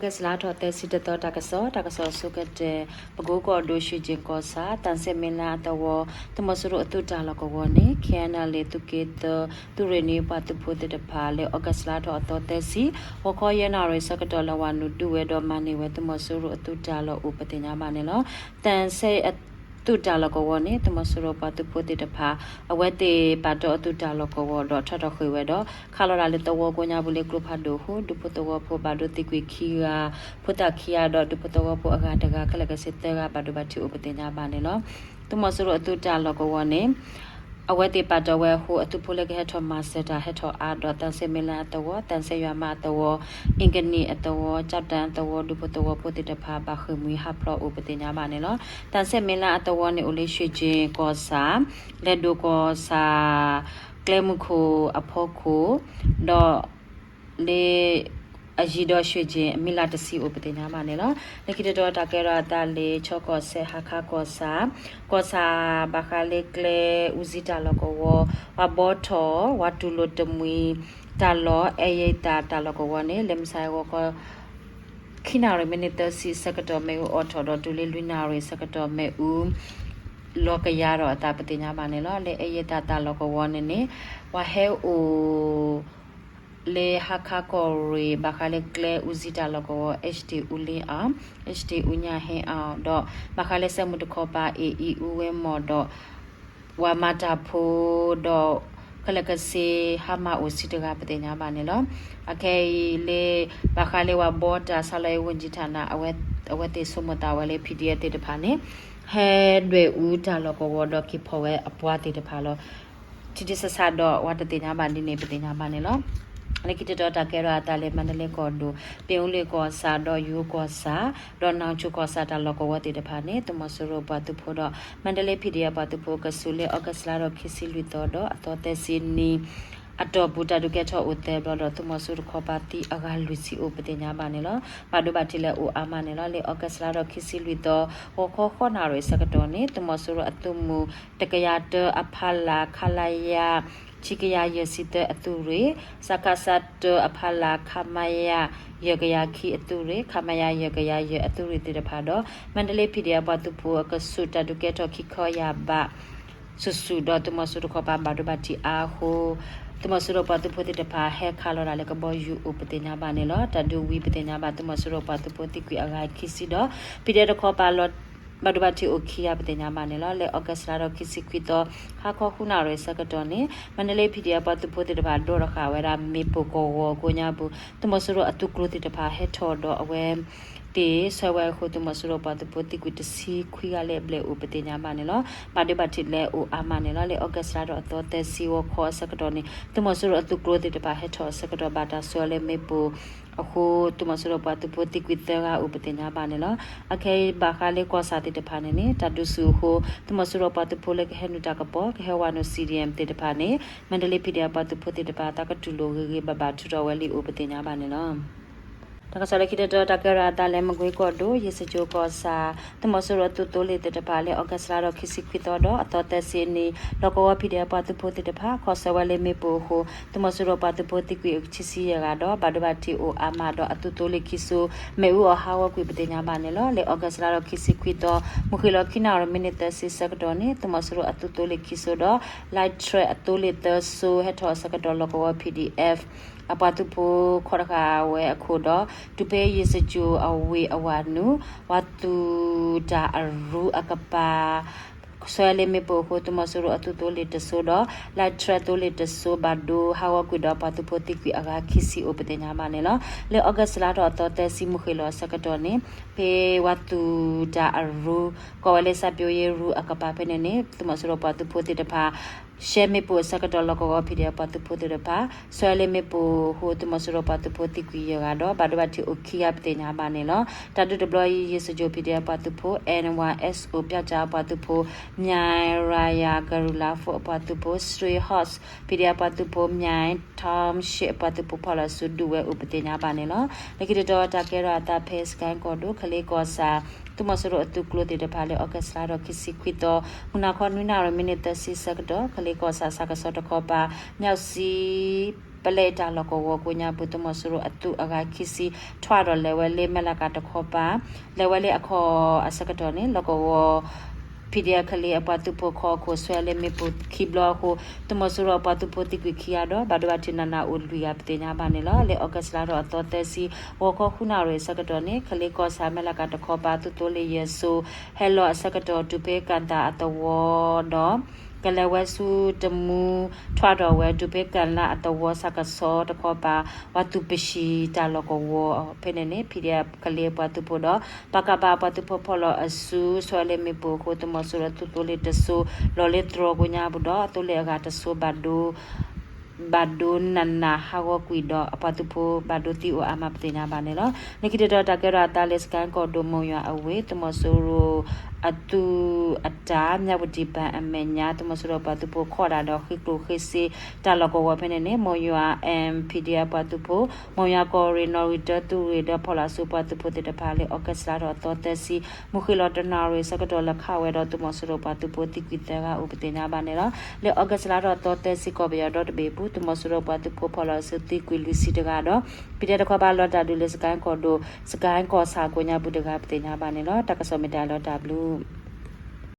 ကစလါထီၣ်သၢဆံတသီတၢ်ကစီၣ်, တၢ်ကစီၣ်အဆိကတၢၢ်, ပကိကီၢ်ဒိၣ် ရွှ့ၣ်ကျင်ၣ်ကီၢ်ဆၣ် သံဆဲၣ်မ့လါအသဝီ သုးမီၤစိရိၤအသုးတၢ်လီၢ်ကဝီၤန့ၣ် ခ့ၣ်အဲၣ်အဲၣ်လ် သုးက့သၢ သုးရ့ၣ်နံၤပှၤသုးဖိသ့ၣ်တဖၣ် လၢအီကူးလါထီၣ်အသီသၢဆံ ဂီၤခီယဲၢ်နၣ်ရံၣ်ဆၢကတီၢ် လဲၤဝဲနုာ်ဒုးဝဲဒီးမၤန့ၢ်ဝဲသုးမီၤစိရိၤအသုးတၢ်လီၢ်အိၣ်ပသ့ၣ်ညါဘၣ်န့ၣ်လီၤ. သံဆဲၣ်သုးတၢ်လီၢ်ကဝီၤန့ၣ် သုးမီၤစိရိၤပှၤသုးဖိသ့ၣ်တဖၣ် အဝဲသ့ၣ်ပာ်တ့ၢ်အသုးတၢ်လီၢ်ကဝီၤဒီးထီထီၣ်ဃ့ၢ်ဝဲဒီး ခးလီၤတၢ်လၢသဝီကိးညါပူၤလၢကျိဖးဒိၣ်အဃိ ဒူဖိသဝီဖိဘၣ်ဒိသံကွံာ်ခံဂၤ, ဖိသၣ်ခံဂၤဒီးဒူဖိသဝီဖိအဂၤတဂၤ ခဲလၢာ်ကဆ့သၢဂၤဘၣ်ဒိဘၣ်ထံးအိၣ်ပသ့ၣ်ညါဘၣ်န့ၣ်လီၤ. သုးမီၤစိရိၤအသုးတၢ်လီၢ်ကဝီၤန့ၣ် အဝဲသ့ၣ်ပာ်တ့ၢ်ဝဲအဃိ အသုးဖိလၢကဟဲထီၣ်မၤစၢၤတၢ်ဟဲထီၣ်အါဒီး သံဆဲၣ်မ့လါအသဝီ, သံဆဲၣ်ယွၤမးအသဝီ, အ့ကနံၣ်အသဝီ, ကၠီၣ်တၢ်အသဝီ ဒူဖိသဝီဖိသ့ၣ်တဖၣ် ဘၣ်ဃ့ၢ်မှံဟးဖျိးအိၣ်ပသ့ၣ်ညါဘၣ်န့ၣ်လီၤ. သံဆဲၣ်မ့လါအသဝီန့ၣ် အိၣ်လၢရွှ့ၣ်ကျင်ၣ်ကီၢ်ဆၣ်, လဲၤဒိၣ်ကီၢ်ဆၣ်, ကျဲမုၢ်ခိၣ်အဖီခိၣ်, ဒီး လၢ အယံၤဒီးရွှ့ၣ်ကျင်ၣ်အမံၤလၢတဆံအိၣ်ပသ့ၣ်ညါဘၣ်န့ၣ်လီၤ. လၢခံတတီၤတၢ်ကဲထီၣ်အသးလၢ ခၠီကီၢ်စဲၣ် ဟါခါကီၢ်ဆၣ်, ကီၢ်ဆၣ်ဘၣ်ဃးလၢကျဲအူစံတၢ်လီၢ်ကဝီၤ, ပှၤဘီထီၣ်, ပှၤတူၢ်လိာ်တမှံၤတၢ်လီၢ် အဲၣ်ယဲၢ်သၣ်တၢ်လီၢ်ကဝီၤန့ၣ် လၢမုၢ်ဆါဂီၤခီ ခံနၣ်ရံၣ်မံးနံးသၢဆံဆၢကတီၢ်မ့ၣ်အူအိးထီၣ်ဒီးတုၤလၢလွံၢ်နၣ်ရံၣ်ဆၢကတီၢ်မ့ၣ်အူ လီၤကယၤထီၣ်အသးပသ့ၣ်ညါဘၣ်န့ၣ်လီၤ. လၢအဲၣ်ယဲၢ်သၣ်တၢ်လီၢ်ကဝီၤန့ၣ်န့ၣ် ပှၤဟဲအိၣ် လၢဟါခါကီၢ်ရ့ၣ် ဘၣ်ဃးလၢကျဲအူစံတၢ်လီၢ်ကဝီၤ အ့ၣ်တ့ၢ်အူလ့အီၣ်, အ့ၣ်တ့ၢ်အူညၣ်ဟ့အီၣ် ဒီး ဘၣ်ဃးလၢစဲးမုၢ်တခီပၤ အ့ၣ်အံၤအူဝဲမီၢ်ဒီး ပှၤမၤတၢ်ဖိဒီး ခဲလၢာ်ကဆ့ဟါမၢ်အိၣ်ဆံတဂၤပသ့ၣ်ညါဘၣ်န့ၣ်လီၤ. အခဲအံၤလၢ ဘၣ်ဃးလၢပှၤဘီတၢ်ဆါလီၤအ့ၣ် ဝူၣ်ကၠံထၣ်နၣ် အဝဲသ့ၣ်ဆိကမိၣ်သးဝဲလၢ PDF သ့ၣ်တဖၣ်န့ၣ် ဟဲဒွဲၣ်အူတၢ်လီၢ်ကဝီၤဒီးက့ၤဖီၣ်ဝဲအပှၤသ့ၣ်တဖၣ်လီၤ. ထံထံဆးဆးဒီးပှၤတသ့ၣ်ညါဘၣ်ဒ်န့ၣ်ပသ့ၣ်ညါဘၣ်န့ၣ်လီၤ. လၢခံတတီၤတၢ်ကဲထီၣ်အသးလၢ မါဒလ့ကီၢ်ဒိၣ် ပ့ၤအူလ့ၣ်ကီၢ်ဆၣ်ဒီးယိၤကီၢ်ဆၣ် ဒီးနီၢ်ဆိကီၢ်ဆၣ်တၢ်လီၢ်ကဝီၤသ့ၣ်တဖၣ်န့ၣ် သုးမီၤစိရိၤပှၤသုးဖိဒီး မါဒလ့ PDF ပှၤသုးဖိအကဆူးလၢ August လါထီၣ်ခံဆံလွံၢ်သီဒီးအသီသၢဆံနံၤ အတီၢ်ပူၤတၢ်ဒုးကဲထီၣ်အိၣ်သၢဘျီဒီး သုးမီၤစိရိၤတခီပၤသံအဂၤလွံၢ်ဆံအိၣ်ပသ့ၣ်ညါဘၣ်န့ၣ်လီၤ. ဘၣ်ဒိဘၣ်ထံးလၢအိၣ်အါမးန့ၣ်လီၤ. လၢ August လါထီၣ်ခံဆံလွံၢ်သီ ဂီၤခီဃိးနၣ်ရံၣ်ဆၢကတီၢ်န့ၣ် သုးမီၤစိရိၤအသုးမုၢ် တကယၤတၢအဖီလာ် ခလရ ခံကယၤယဲၢ်ဆံသၢအသုးရ့ၣ်, စကစ တၢအဖီလာ် ခမရ ယဲၢ်ကယၤခံအသုးရ့ၣ်, ခမရ ယဲၢ်ကယၤယဲၢ်အသုးရ့ၣ်သ့ၣ်တဖၣ်ဒီး မါဒလ့ PDF ပှၤသုးဖိအကဆူးတၢ်ဒုးကဲထီၣ်ခံခီယၢ်ဘး ဆူၣ်ဆူၣ်ဒီးသုးမီၤစိရိၤတခီပၤဘၣ်ဒိဘၣ်ထံးအါအဃိ သုးမီၤစိရိၤပှၤသုးဖိသ့ၣ်တဖၣ် ဟဲခးလီၤတၢ်လၢကဘီယူၤအိၣ်ပသ့ၣ်ညါဘၣ်န့ၣ်လီၤ. တၢ်ဒုးဝံၤပသ့ၣ်ညါဘၣ် သုးမီၤစိရိၤပှၤသုးဖိသံကွံာ်အဂၤခံဆံဒီး PDF တခီပၤ ဘၣ်ဒိဘၣ်ထံးအိၣ်ခံဂၤပသ့ၣ်ညါဘၣ်န့ၣ်လီၤ. လၢ August လါထီၣ်ခံဆံခွံသီ ဟါခီဃုနၣ်ရံၣ်ဆၢကတီၢ်န့ၣ် မါဒလ့ PDF ပှၤသုးဖိသ့ၣ်တဖၣ် ဒိးတဃာ်ဝဲဒၣ်မ့ၣ်ပိၢ်ကဝီၤကိးညါပူၤ သုးမီၤစိရိၤအသုးကျိၤသ့ၣ်တဖၣ်ဟဲထီၣ်ဒီးအဝဲသ့ၣ်ဆှၢဝဲအဃိ သုးမီၤစိရိၤပှၤသုးဖိသံကွံာ်တဆံခွံဂၤလၢအဘျဲၣ်အိၣ်ပသ့ၣ်ညါဘၣ်န့ၣ်လီၤ. ဘၣ်ဒိဘၣ်ထံးလၢအိၣ်အါမးန့ၣ်လီၤ. လၢ August လါထီၣ်အသီသၢဆံဂီၤခီအဆၢကတီၢ်န့ၣ် သုးမီၤစိရိၤအသုးကျိၤသ့ၣ်တဖၣ်ဟဲထီၣ်အဆၢကတီၢ် ဘၣ်တၢ်ဆှၢလၢမ့ၣ်ပိၢ်အဃိ သုးမီၤစိရိၤပှၤသုးဖိသံကွံာ်သၢဂၤအိၣ်ပသ့ၣ်ညါဘၣ်န့ၣ်လီၤ. အခဲအံၤဘၣ်ဃးလၢကီၢ်ဆၣ်သ့ၣ်တဖၣ်န့ၣ်န့ၣ် တၢ်ဒုးဆူၣ်အဃိ သုးမီၤစိရိၤပှၤသုးဖိလၢကဟဲနုာ်တၢ်ကပီၤ ကဟဲဝးနုာ် CDM သ့ၣ်တဖၣ်န့ၣ် မါဒလ့ PDF ပှၤသုးဖိသ့ၣ်တဖၣ် သးကတူၢ်လိာ်ဂ့ၤဂ့ၤဘၣ်ဘၣ်ထုးထီၣ်ဝဲလံအိၣ်ပသ့ၣ်ညါဘၣ်န့ၣ်လီၤ. တၢ်ကစီၣ်လၢခံတတီၤ တၢ်ကဲထီၣ်အသးလၢမကွ့ကီၢ်ဒိၣ် ယ့ၣ်စကၠိၣ်ကီၢ်ဆၣ် သုးမီၤစိရိၤအသုးသိလ့ၣ်သ့ၣ်တဖၣ်လၢ August လါထီၣ်ခံဆံခွံသီဒီးအသီသၢဆံနံၤ လီၢ်ကဝီၤ PDF ပှၤသုးဖိသ့ၣ်တဖၣ် ခီၣ်ဆၢဝဲလၢမ့ၣ်ပိၢ်အဃိ သုးမီၤစိရိၤပှၤသုးဖိသံကွံာ်ခံဆံယဲၢ်ဂၤဒီး ဘၣ်ဒိဘၣ်ထံးအိၣ်အါမးဒီးအသုးသိလ့ၣ်ခံစိ မ့ၣ်အူအီၣ်ဟးဂီၤကွံာ်ပသ့ၣ်ညါဘၣ်န့ၣ်လီၤ. လၢ August လါထီၣ်ခံဆံခွံသီ မုၢ်ဃ့ၢ်လီၤခံနၣ်ရံၣ်မံးနံးသၢဆံဆၢကတီၢ်န့ၣ် သုးမီၤစိရိၤအသုးသိလ့ၣ်ခံစိဒီး လၢၣ်ထရဲၣ်အသိလ့ၣ်သၢစိ ဟဲထီၣ်အဆၢကတီၢ် လီၢ်ကဝီၤ PDF အပှၤသုးဖိခီၣ်တဃာ်ဝဲအခိၣ်ဒီး တုၤဖဲယ့ၣ်စကၠိၣ်အဝ့ၢ်အဝၤနုာ် ပှၤသူၣ်တၢ်အရူအကပၤ ဆှၢလၢမ့ၣ်ပိၢ်အဃိ သုးမီၤစိရိၤအသုးသိလ့ၣ်တစိၤဒီး လၢၣ်ထရဲၣ်သိလ့ၣ်တစိၤ ဘၣ်ဒိဟးဂီၤကွံာ်ဒီးပှၤသုးဖိသံကွံာ်အဂၤခံဆံအိၣ်ပသ့ၣ်ညါဘၣ်န့ၣ်လီၤ. လၢ August လါထီၣ်အသီသၢဆံ မုၢ်ဃ့ၢ်လီၤအဆၢကတီၢ်န့ၣ် ဖဲပှၤသူၣ်တၢ်အရူ ကိးဝဲလၢစးပၠိယ့ရူအကပၤဖဲန့ၣ်န့ၣ် သုးမီၤစိရိၤပှၤသုးဖိသ့ၣ်တဖၣ် ရှဲမ့ၣ်ပိၢ်အဆၢကတီၢ် လီၢ်ကဝီၤ PDF ပှၤသုးဖိသ့ၣ်တဖၣ် ဆှၢလၢမ့ၣ်ပိၢ်အဃိ သုးမီၤစိရိၤပှၤသုးဖိသံကွံာ်ယဲၢ်ဂၤဒီး ဘၣ်ဒိဘၣ်ထံးအိၣ်ခံဂၤပသ့ၣ်ညါဘၣ်န့ၣ်လီၤ. တၢ်ဒုးတဘျီအံၤ ယ့ၣ်စကၠိၣ် PDF ပှၤသုးဖိ NYSO ပၠၣ်ကၠၣ်ပှၤသုးဖိ မၠဲၣ်ရၤယၤ ကရူၣ်လါဖိအပှၤသုးဖိ Stray Hawks PDF ပှၤသုးဖိ မၠဲၣ် Township အပှၤသုးဖိဖီၣ်လီၤစုဒုးဝဲအိၣ်ပသ့ၣ်ညါဘၣ်န့ၣ်လီၤ. လၢခံတတီၤတၢ်ကဲထီၣ်အသးဖဲ စကဲကီၢ်ဒိၣ် ကလ့ကီၢ်ဆၣ် သုးမီၤစိရိၤအသုးကျိၤသ့ၣ်တဖၣ်လၢ August လါထီၣ်ခံဆံခွံသီ မုၢ်နၤခီနွံနၣ်ရံၣ်မံးနံးသၢဆံဆၢကတီၢ် ကလ့ကီၢ်ဆၣ်စးကဆီတခီပၤ မၠၣ်စံ ပလဲအတၢ်လီၢ်ကဝီၤကိးညါပူၤ သုးမီၤစိရိၤအသုးအဂၤခံဆံ ထွဲဒီးလဲၤဝဲလၢမဲၢ်လးကးတခီပၤ လဲၤဝဲလၢအခီၣ်အဆၢကတီၢ်န့ၣ် လီၢ်ကဝီၤ PDF ကလ့အပှၤသုးဖိခီအခိၣ် ဆွဲလၢမ့ၣ်ပိၢ်ခံဘျီအဃိ သုးမီၤစိရိၤအပှၤသုးဖိသံကွံာ်ခံဂၤဒီး ဘၣ်ဒိဘၣ်ထံးနးနးအိၣ်လွံၢ်ဂၤ ပသ့ၣ်ညါဘၣ်န့ၣ်လီၤ. လၢ August လါထီၣ်အသီသၢဆံ ဂီၤခီဃုနၣ်ရံၣ်အဆၢကတီၢ်န့ၣ် ကလ့ကီၢ်ဆၣ် မဲၢ်လးကးတခီပၤ သုးသိလ့ၣ်ယဲၢ်စိၤ ဟဲလီၤအဆၢကတီၢ် တူၢ်ဖ့ကၣ်သၣ်အသဝီဒီး ကလဲၤဝဲဆူတမူ ထွဲဒီးဝဲ တူၢ်ဖ့ကၣ်လါအသဝီ ဆၣ်ကဆီတခီပၤ ပှၤသုးပၢၤဆံတၢ်လီၢ်ကဝီၤဖဲန့ၣ်န့ၣ် PDF ကလ့အပှၤသုးဖိဒီး ပကဖ အပှၤသုးဖိဖီၣ်လီၤအစု ဆွဲလၢမ့ၣ်ပိၢ်အဃိ သုးမီၤစိရိၤအသုးသိလ့ၣ်တစိၤ လီၤလၢတြီၤကိးညါပူၤဒီး အသိလ့ၣ်အဂၤတစိၤ ဘၣ်ဒိနးနးဟးဂီၤကွံာ်ဒီး အပှၤသုးဖိဘၣ်ဒိသံအိၣ်အါမး ပသ့ၣ်ညါဘၣ်န့ၣ်လီၤ. လၢခံတတီၤတၢ်ကဲထီၣ်အသးလၢ စကဲကီၢ်ဒိၣ် မိၢ်ယွၤအဝ့ၢ် သုးမီၤစိရိၤအသုးအတၢ် မၠၣ်ဝတံၣ်ဘၣ်အမဲာ်ညါ သုးမီၤစိရိၤပှၤသုးဖိခီၣ်ဒၣ်ဒီးဃ့ကျိၣ်ဃ့စ့တၢ်လီၢ်ကဝီၤဖဲန့ၣ်န့ၣ် မိၢ်ယွၤ M P D F ပှၤသုးဖိ မိၢ်ယွၤကီၢ်ရ့ၣ် နီၣ်ဂံၢ်တၢ သုးရ့ၣ်ဒီးဖီၣ်လီၤအစုပှၤသုးဖိသ့ၣ်တဖၣ်လၢ August လါထီၣ်အသီသၢဆံ မုၢ်ဃ့ၢ်လီၤတနၣ်ရံၣ်ဆၢကတီၢ် လဲၤခးဝဲဒီးသုးမီၤစိရိၤပှၤသုးဖိသံကွံာ်သၢဂၤအိၣ် ပသ့ၣ်ညါဘၣ်န့ၣ်လီၤ. လၢ August လါထီၣ်အသီသၢဆံ ကီၢ်ပယီၤဒီတဘ့ၣ်အပူၤ သုးမီၤစိရိၤပှၤသုးဖိဖီၣ်လီၤအစုသံကွံာ်လွံၢ်ဆံတဂၤဒီး PDF တခီပၤလီၤတၢ်ဒုးလၢ စကဲကီၢ်ဒိၣ် စကဲကီၢ်ဆၣ်ကိးညါပူၤတဂၤ ပသ့ၣ်ညါဘၣ်န့ၣ်လီၤ. တၢ်ကစီၣ်မ့ၢ်တၢ်လီၤတၢ်ဘျုး